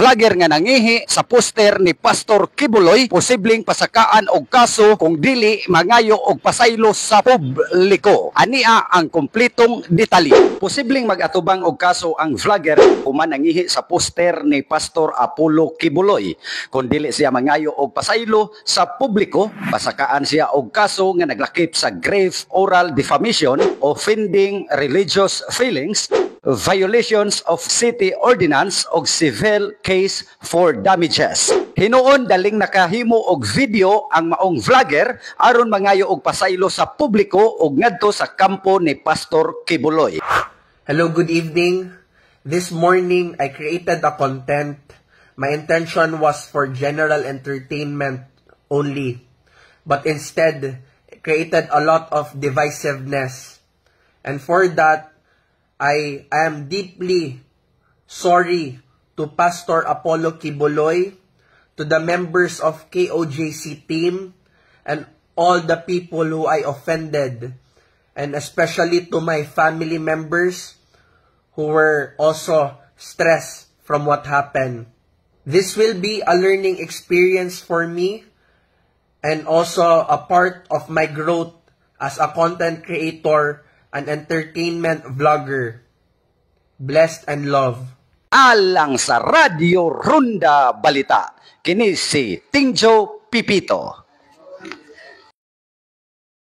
Vlogger nga nangihi sa poster ni Pastor Quiboloy posibleng pasakaan og kaso kung dili mangayo og pasaylo sa publiko. Ania ang kumpletong detalye. Posibleng mag-atubang og kaso ang vlogger human nangihi sa poster ni Pastor Apollo Quiboloy. Kung dili siya mangayo og pasaylo sa publiko, pasakaan siya og kaso nga naglakip sa grave oral defamation, offending religious feelings, violations of city ordinance og civil case for damages. Hinuon daling nakahimo og video ang maong vlogger aron mangayo og pasaylo sa publiko og ngadto sa kampo ni Pastor Quiboloy. Hello, good evening. This morning, I created a content. My intention was for general entertainment only, but instead, it created a lot of divisiveness. And for that, I am deeply sorry to Pastor Apollo Quiboloy, to the members of KOJC team, and all the people who I offended, and especially to my family members who were also stressed from what happened. This will be a learning experience for me and also a part of my growth as a content creator and entertainment vlogger. Blessed and love. Alang sa Radyo Ronda Balita, kini si Tingjo Pipito.